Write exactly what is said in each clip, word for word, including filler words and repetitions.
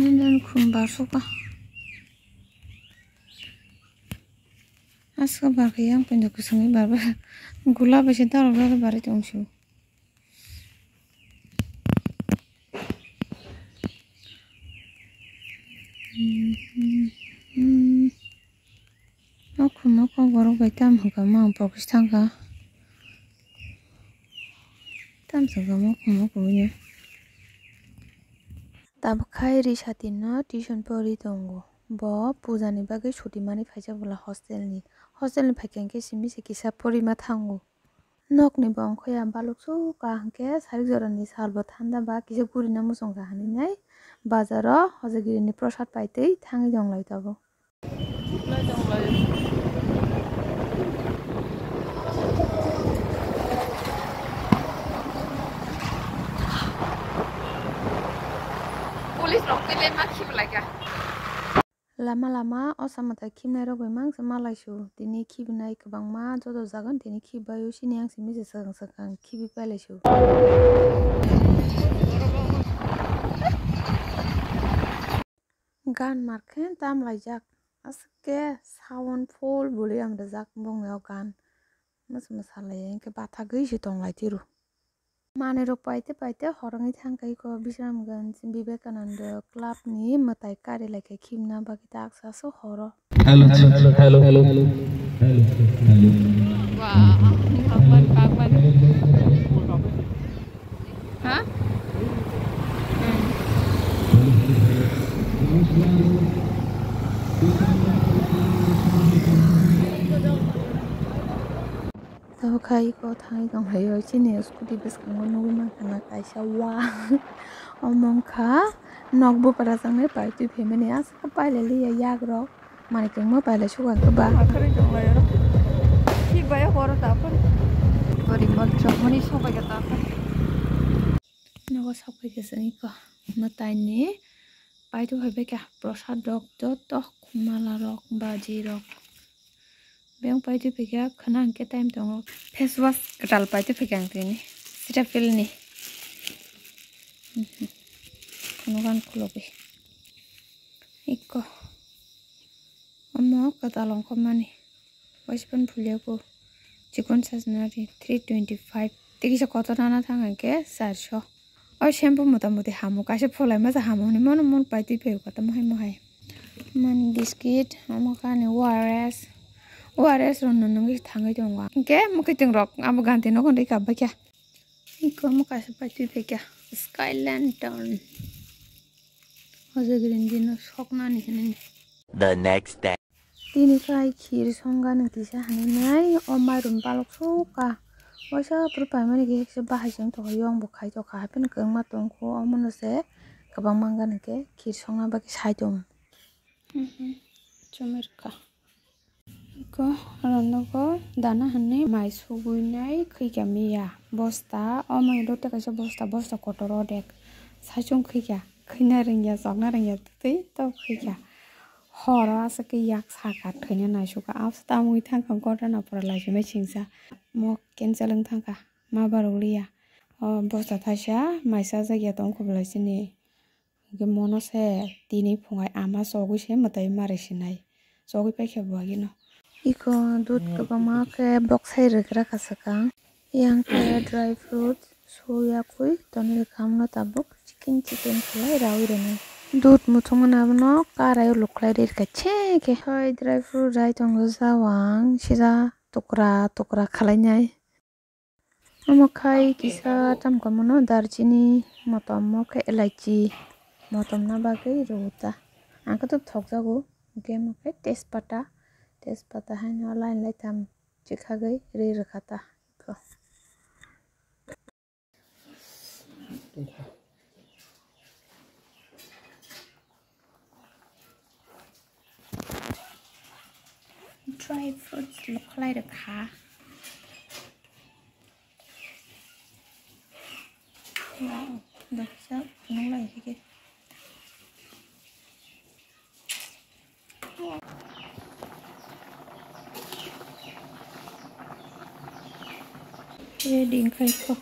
Nini khum barsukha. Aswk bar khe yang pendo kwswngwi bar bar. Gula bai se dalok dalok barwi tong se. O khum o kokborok bai tam hwnkha ma pokis thangkha. Tam saka ma khum o kubui no. Tabuk khai Risati no tuition pori tongo. Bo puja ni bagwi chuti mani phaijak bwla hostel ni. Hostel ni phaikha hwnkhe simi se kisa porima thango. Nokni bo ongkha ya baluk suk kaham khe sarik jora ni sal bo thanda ba kisa guri na muchung kha hinwi nai bazar o hojagiri ni prosad pai twi thangwi tong lai tongo. Police rok twi le ma khibi lai kha. Lama lama o samwtai khibnai rok bai mang se ma lai su. Tini khibinai kwbangma joto jaga tini khibai o sini ang simi se swkang swkang khibi pai lai su. Gan mar khe tam laijak. Aswk khe sound full volume rijak bongni o gan. Mwsa mwsa lai ya, hwnkhe bathagwi se tong lai tiro. Manwi rok paite paite hor wngwi thang kha iko Bisramganj Vivekananda Club ni mwtai kari lai kha khibna bagwi ta aksa aswk horo. Hello, hello, hello, hello, hello, hello, hello. Wah, bagman, bagman. Ha? Tabuk kha iko thangwi tong phaio chini scooty bwskango nugwi mankha na kaisa wah. Omo wngkha nok bupra jaknai pai twi phaimani aswk pailai liya yak rok. Manikung ma pailai sugar khe ba. Akhari tong lai oro. Ki baya horo ta akhari. Pori mot chokmani sobai khe ta akhari. Nogo sok pai khe sini ko. Mwtai ni pai tu hai bai khe prosad rok joto mala rok baji rok. Beng pai tu phikya khana hwnkhe time tongo. Face wash kwtal pai tu phikya ang tini. Cetaphil ni. Khunu gan khulogwi. Ikko. Omo kwtal ongkha mani. Waisa phano phulia kho. Chikon sajna ri three twenty five. Tei kisa kotor nana thang hwnkhe charso. O shampoo mota moti hamo kaisa pholai masa hamo hwnwi mano mon pai twi phaio kotor mohai mohai. Mani biscuit omo kani O R S. O R S rok no nungwi thangwi tongo. Hwnkhe mwkhwtwng rok abo ganti nogo hwnwi kap bai kha. Iko omo kaisa pai twi phaikha Sky Lantern. Hojagiri ni dino soknani hinwi. The next day. Tini kai khir songani kisa hinwi nai o mairum balok sukha. Waisa phuru paimani khe kisa bahai se wngtokha yong bo khai tokha hapheno kwbangma tongkho omono se kwbangma wngani khe khir songna bagwi sai tongo. Chumui rwkha. Iko oro nogo dana hinwi mai sugwinai khwikha miya bosta, o mai rwtwi kaisa bosta, bosta kotor odek saichung khwikha, khwina rwngya, chokna rwngya twi tok khwikha. Horo aswk khe yak saka thwina naisukha, absa tamwi thangkha gotana pura laichimai singsa, mo cancel wng thangkha, ma barok liya. O bosta thaisa mai chajakya tongkha belai chini. Hwnkhe mono se tini phungai ama chogwi se mwtai mari sinai. Chogwi paikha bo agino. Iko dudh kwbangma khe boksai rwgra kha swkang. Yang khe dry fruits suya khui tonwi rwkha, omono tabuk chicken chicken khlai raui rwnai. Dudh muthungmani abono karai o lukhlai rwkha chekhe. Hai dry fruit rai tongo jawang sida tukra tukra khlainai. Omo khai kisa tamkha mono darchini, motom, omo khe elaichi, motomna bagwi rwgo ta. Ang khe to thokjago, hwnkhe omo khe tejpata, tejpata haino line lai tham chikhagwi ri rwkha ta. Dry fruits lukhlai rwkha. Wow, doksa phunuk lai khe. Ready khai kho.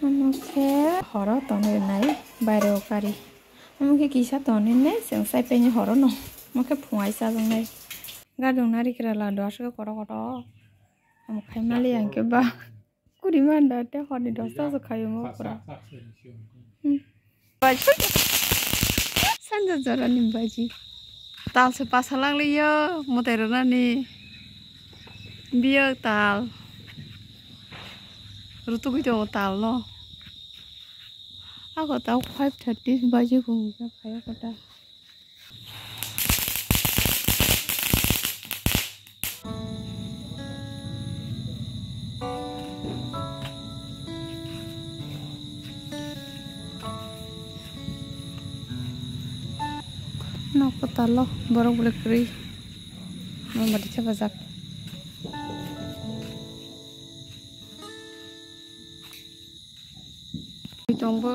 Omo khe horo tonwi nai baireo kari. Omo khe kisa tonwi nai chwng chaipaini horo no. Omo khe phungai chajaknai. Gadung narikra ladu aswk kotor kotor. Omo khai mali ang khe ba. Kuri manda te hor ni dosta se khayo mo pura. Hmm. Sanja jora ni baji. Tal se pasa lang liyo, motai rona ni. Biyo tal. Rutu gui tongo tal no. Ako tau five thirty baji ko hingka khayo kota. Nok kwtal o borok belai kwrwi mobati thepajak. Tongbo.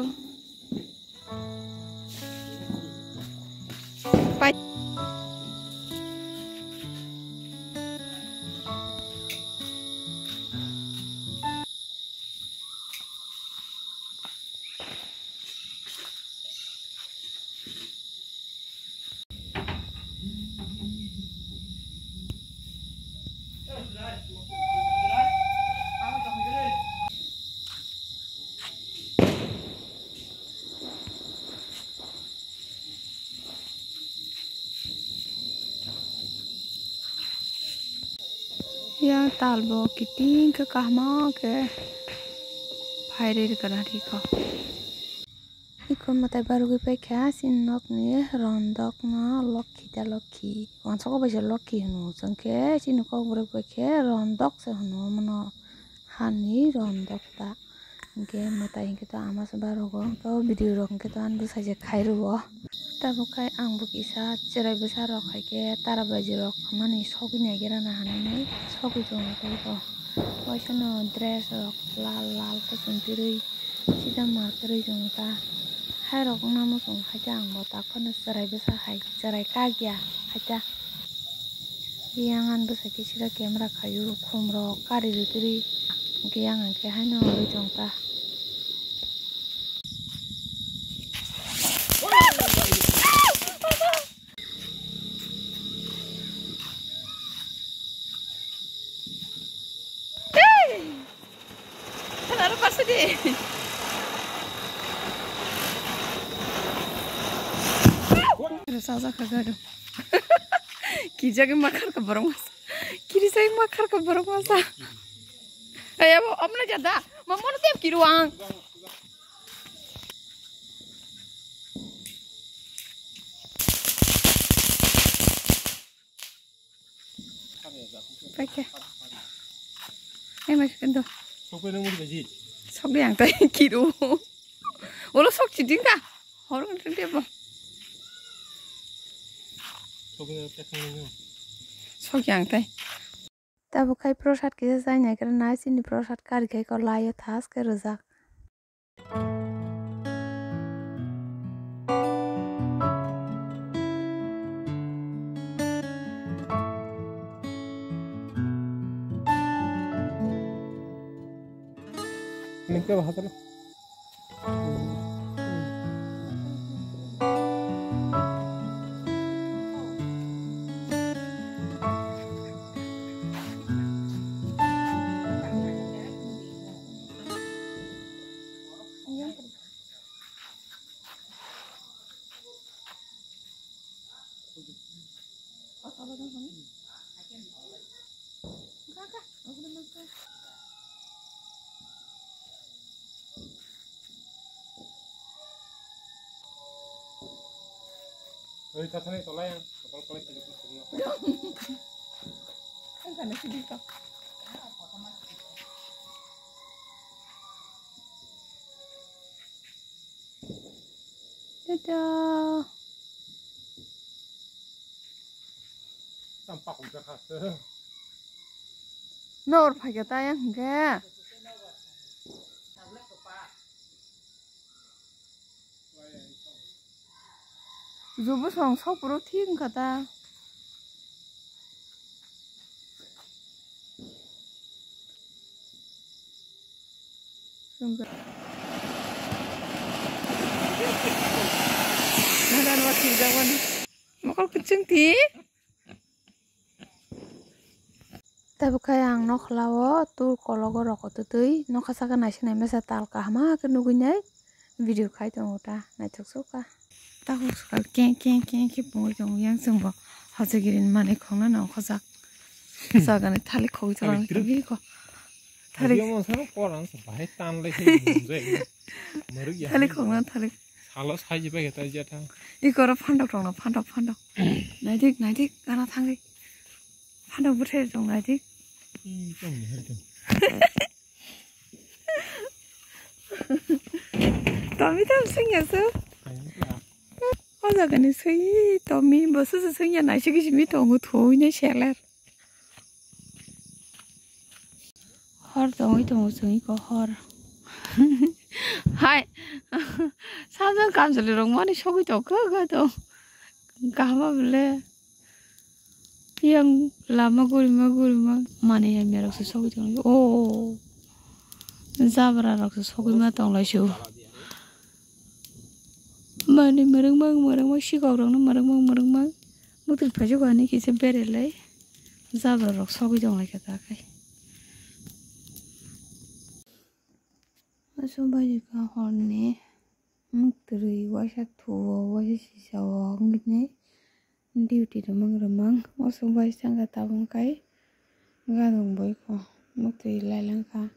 Yang talbo kiting khe kahma khe phairwi rwkha na thikho. Iko mwtai barugwi paikha chini nokni rondokno lokhi da lokhi. Wansukgo bai se lokhi hino, chwng khe chini kokborok bai khe rondok se hino, omono hani rondok ta. Hinkhe mwtai hinkhe to ama se barogo, to video rok hinkhe to ani bwsai se khai rwo. Tabuk khai ang bo kisa chwrai bwsa rok hai khe tara baji rok mani sogwi nai khe rana hanani sogwi tongo tei bo. Waisano dress rok lal lal kuchum kwrwi. Sida mar kwrwi chwng ta. Hai rok wngna muchung hai ta ang bo tak phano chwrai bwsa hai chwrai kak ya hai ta. Yang ani bwsai khe sida camera khaio khum rok kari rwtwrwi. Hwnkhe yang hwnkhe haino rwi chwng ta. Hey! Hello, Pasadi. Rasa sa kagado. Kijagi makar ka borong masa. Kiri sai makar ka borong masa. Ay, abo, amna jada. Mamono tem kiru ang. Paikha. Ai, mas kendo. Sokbe nang muri baji. Sokbe ang tai kiru. Olo sok chiding ka. Hor kan tende bo. Sokbe nang tekang nang. Sok yang tai. Tabuk khai prosad kisa chai nai khe nai chini prosad kari khai ko laio thas khe rwjak. Nengke bahasa lo. Oi, tathani tolai ang, tokol kolai sidi kusugno. Ang kana sidi to. Tada. Tampak udah khas. Nor phaikha ta yang hwnkhe. Jubu song sok puro thik wngkha ta. Mokol kuchung ti. Tabuk khe ang nokhlao tur kologo rokotwi twi nokha saka naisik nai masa tal kaham khe nugwi nai video khai tongo ta naithok sukha. Takhuk swkang keng keng keng khe pungwi tongo yang chwngbo hochigiri manwi khongna nang khojak. Sagani thalik khogwi Thalik tongo twrwk. Thalik. Audio mo sano koran sa bahai tan lai khe mujai. Maruk ya. Thalik khongna thalik. Salo saji bai ta jatha. Ikoro phandok tongno phandok phandok. Naidik naidik gana thangri. Phandok bwthai tong naidik. Ih, tong ni hai tong. Tomi tam singya su. Hai ya. O jaga ni sui tomi bosu su singya naisik simi tongo thoi ne seler. Hor tongwi tongo chwng iko hor. Hai. Sajak kamchwlwi rok mani sogwi tong kha kha tong. Kahama bwle. Yang lama gurima gurima mani ya merok se sogwi tong. Oh. Jabra rok se sogwi ma tong lai su. Mani murung mang murung mang sikok rok no murung mang murung mang. Muktwi phaijak ani kisa berelai. Jabra rok sogwi tong lai kha ta khai. Aswk baijak kha horni muktwi waisa thuo waisa sisao wngkhe duty romang romang aswk bai sangkha tabuk kai gadong boiko muktwi lailangkha.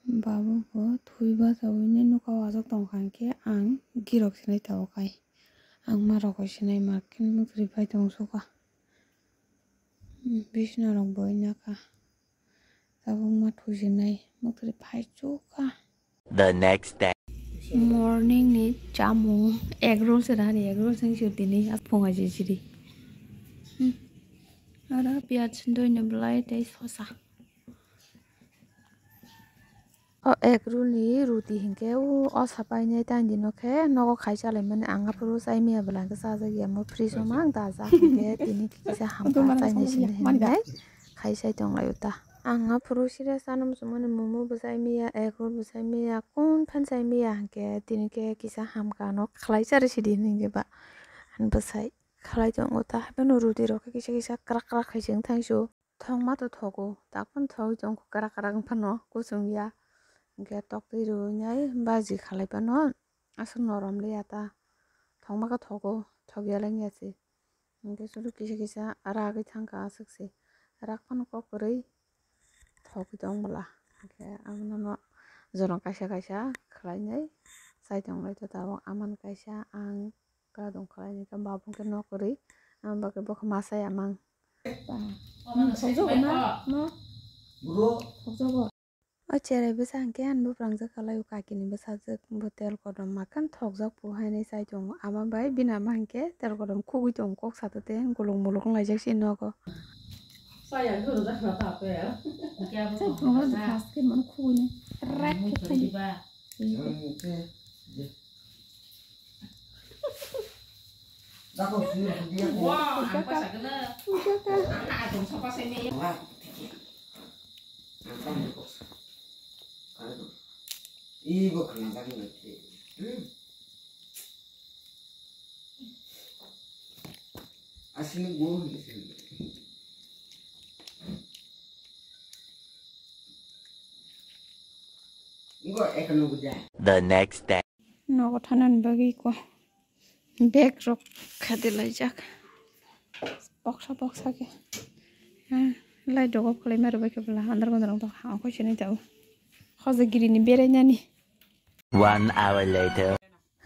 Babu bo thwi bachawi nai nokha o achuk tongkha hinkhe ang girok sinai tabuk kai ang ma rokoi sinai ma khe muktwi bai tong sukha. Bisna rok bo wngya kha. Tabuk ma thusinai muktwi phai chukha. The next day. Morning ni chamung egg roll se rani egg roll sing sir tini a phunga jijiri. Hmm. Ara piyaj doi no belai tei sosa. O egg roll ni ruti hinkhe o, o sapai nai tang dino khe nogo khai chalai mani ang aphuru chai miya bwla hinkhe chajak ya mo fridge o mang dajak hinkhe tini kisa hamkha chainai sini hinwi khai chai tong lai o ta. Ang aphuru sira chana muchung mani momo bo chai miya, egg roll bo chai miya, kun phan chai miya hinkhe tini khe kisa hamkha no khlai chari sidi hinwi ba bwsai khlai tongo ta. Hapheno ruti rok khe kisa kisa kwrak kwrak khai se wng thang su. Thokma to thogo, tak phano thogwi tongkho kwrak kwrak wng phano kuchung ya. Hinkhe toktwi rwui nai baji khalai phano aswk norom liya ta. Thokma khe thogo, thok ya le wng ya se. Hinkhe sulu kisa kisa ragwi thang kha aswk se. Rak phano kok kwrwi thogwi tong bwla. Hinkhe abono no jono kaisa kaisa khlai nai chai tong lai to tabuk amani kaisa ang. Kadung khlai ni khe babung khe nok kwrwi, ang bagwi bo khe masa ya mang. Thokjago na? No? Thokjago. O cherai bwsa hwnkhe ani bwprangjak kalaio kakini bwsajwk, bo tel kotom makhan thokjak bo hainwi chai tongo. Ama bai bini ama hwnkhe tel kotom khugui tongo kok sato tei guluk muluk wnglaijak se nogo. Chai phungo first khe mano khugui nai. Rak khe khugui. Asli gua. The next day. Nogo thanani bagwi ko bag rok khade laijak. Boksa boksa khe. Lai dogo khwlai ma rwbaikhe bwla andar gondar wng tongkha. Ang khe sinai tao. Hojagiri ni berainani. One hour later.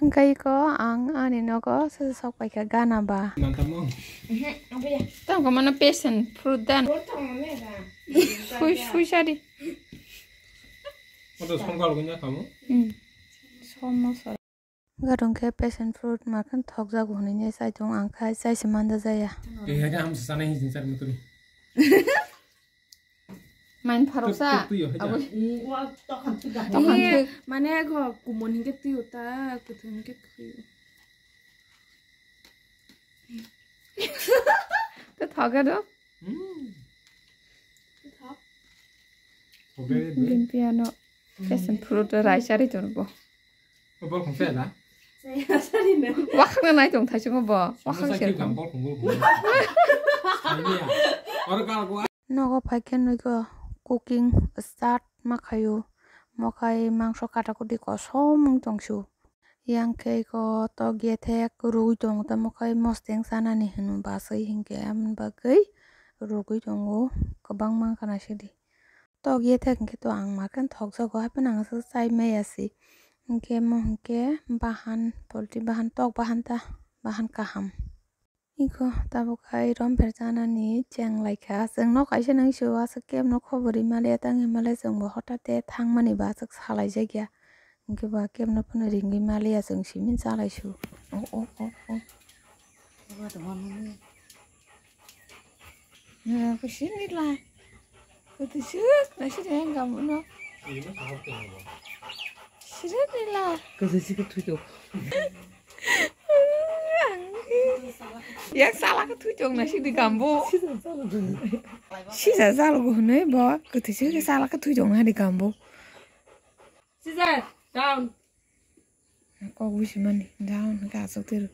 Hwnkhe iko ang ani nogo sasa sok paikha gana ba. Tamo mano passion fruit dan. Sui sui sadi. Oto songkal gunya kamu? Hmm. Somo sor. Gadong khe passion fruit makhan thokjago hwnwi chai tongo ang khai chai se manda jaya. Tei hai khe ang se chanai hinwi char mutuni. Main pharok sa. Tuk, tuk, tuk, tuk, abo. Tokhan thik. Mane go kumon hingke twi uta kuthum hingke twi. To thoga do. Hmm. Thok. Limpia no. Passion fruit rai chari tongo. Bol khong se la. Wakhang na nai tong thaichungo bo. Wakhang serkang. Nogo phaikhe nugo cooking start ma khaio. Mokhai mangso kata kudi kosom wng tongsu. Yang khe iko tok yethek rwgwi tongo, tamo khe mosteng chanani hwnwi baswi hinkhe aboni bagwi rwgwi tongo, kwbangma wngkha naisidi. Tok yethek hinkhe to ang makhe thokjago, hapheno ang aswk chai maya se. Hinkhe mo hinkhe bahan, poultry bahan, tok bahan ta, bahan kaham. Iko tabuk hai rom pher chanani cheng laikha. Chwng nok kaisa nang sio aswk kebno khobor rimaliya tang himale chwngbo hotate thangmani ba aswk salaijakya. Hinkhe ba kebno phano ringwi maliya chwng simi chalaisu. Oh, oh, oh, oh. Sini lai. Kutu suk, nasi deh yang kamu no. Sini lai. Kutu sih kutu itu. Yang salah ke tuh dong nasi di kampung. Sisa salah gue nih, bo. Kutu sih salah ke tuh dong di kampung. Sisa, down. Kok wisi mani, down, kasuk tiru.